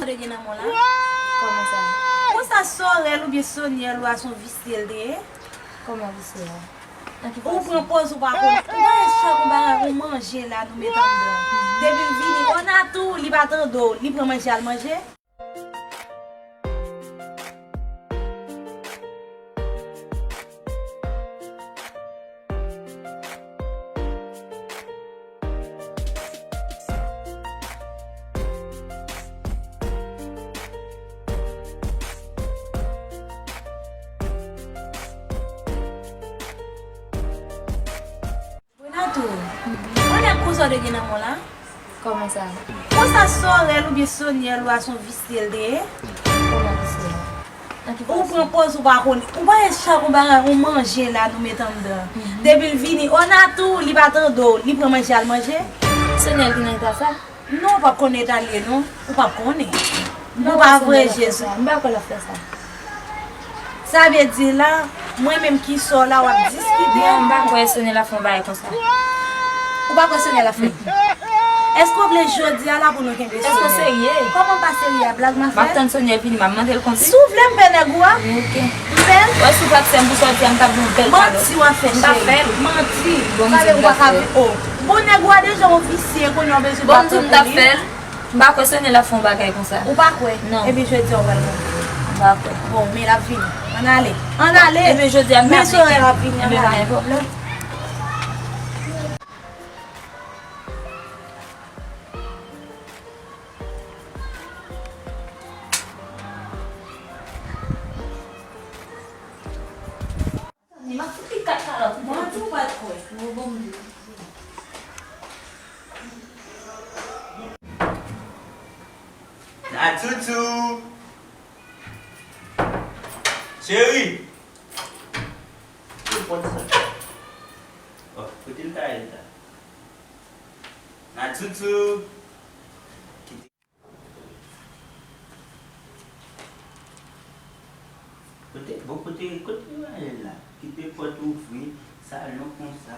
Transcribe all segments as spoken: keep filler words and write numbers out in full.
Ou te gen nan men w la? Kòman sa? Konsa Sorèl oubyen Sonyèl ou a se yon visye l te ye? Kòman visye a? Nan ki fason? Ou pran pòz ou pa konn. Ou pa gen chak yon bagay, yon manje la nou met anndan. Depi l vini, o Natou, li pa tande w, li pran manje al manje. Renato, ou nèg konsa w te gen nan men w la? Kòman sa? Konsa Sorèl oubyen Sonyèl ou a se yon visye l te ye? Kòman visye a? Nan ki fason? Ou pran pòz ou pa konn. Ou pa wè chak yon bagay, yon manje la nou met anndan. Depi l vini, o Natou, li pa tande w, li pran manje al manje. Sonyèl ki nan eta sa? Non, ou p ap konn eta l ye non. Ou p ap konnen. Ou pa vre Jezi. M pa kwè l ap fè sa. Sa vle di la, mwen menm ki sò la w ap diskite. Non, m pa kwè Sonyèl ap fè yon bagay konsa. Ou pa kwè Sonyèl ap fè? Èske w vle jodi a la pou nou kenbe Sonyèl? Èske w serye? Kòman pa serye a? Blag m ap fè? M ap tann Sonyèl vini, m ap mande l konsi. Si w vle m pè nèg ou a? Ok. M pè l? Wè si w pa t fè m pou sòti a, m t ap gen yon bèl kalòt. Manti w ap fè, cheri. M p ap fè l. Manti. Bon, m di m t ap fè l. Bon, nèg ou a deja yon visye, kounye a w bezwen batay pou li. Bon, m di m t ap fè l. M pa kwè Sonyèl ap fè yon bagay konsa. Ou pa kwè? Non. Epi jodi a ou pral konnen. M pa kwè. Bon, men l ap vini. Ann ale. Ann ale. Epi jodi a m ap vini. Men Sonyèl ap vini, ann ale. Epi pa gen pwoblèm. Tande, m ap fout li kat kalòt. Mwen di w pa t kwè. Bon, bon, m di w. Natoutou! Cheri! Kote pòt sa? Oh, kote l ta ye l ta? Natoutou! Kote, bon, kote, kote yo ale la? Kite pòt ouvri, salon konsa.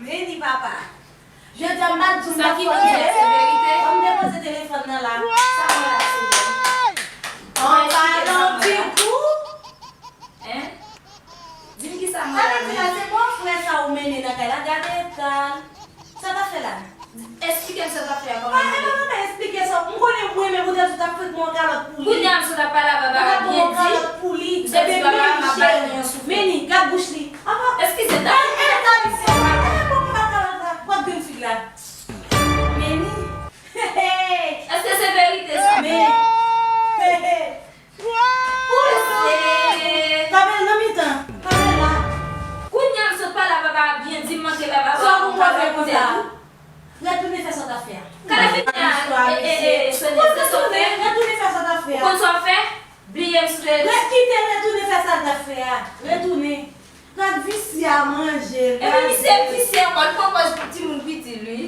Men ni papa. Jodi a m pa t di w m t ap fè anyen. Sa ki manje, se verite? Ban m depoze telefòn nan la. Sa mwen la, se. An palan ti kou. Hein? Di m kisa mwen la. Sa vle di la, se bon frè sa ou mennen nan kay la, gade eta l. Sa w t ap fè la? Esplike m sa w t ap fè a, kòman l ye. Pa, e pa mwen esplike sa. M konnen mwen menm ou te di w t ap fèk yon kalòt pou li. Kounye a m sot ap pale a papa a byen di. Ou t ap yon kalòt pou li. Depi papa a m ap ba l yon soufle. Men ni, gad bouch li. Apa. Eskize, ta. E, e, ta di se pa. E, bon, pa kalòt la. Gad grenn fig la. Men ni. Èske se verite sa? Men. Pou l sere. Kanpe l nan mitan. Kanpe l la. Kounye a m sot pale a papa a byen di m manke ba papa a yon kalòt pou tèt ou. Retounen fè sa w t ap fè a. Kale fini a. Istwa, e, e, mesye. E, Sonia, se sa w fè? Retounen fè sa w t ap fè a. Ou konn sa w ap fè? Bliye m sou tele. Kite l retounen fè sa l t ap fè a. Retounen. Gad visye a manje l. Epi misye visye ankò, li pran pòz timoun piti l, wi.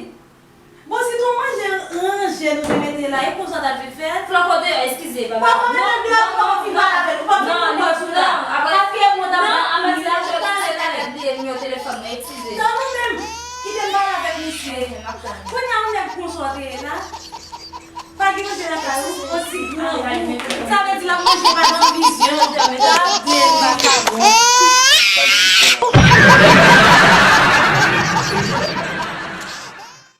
Bon, si t on manje ranje nou te mete la, e konsa w t ap vin fè l? Flanko deyò, eskize, papa. Papa, non, mete deyò, non, non, non, non, non, non, apre, non, non, non, apre sa, jodi se talè, bliye nimewo telefòn mwen, eskize. Tann ou menm, kite m pale avèk misye. Kounye a, ou nèg konsa w te ye la? Pa gen manje nan kay ou, on ti gran gou. Sa vle di l ap manje pa nan vizyon.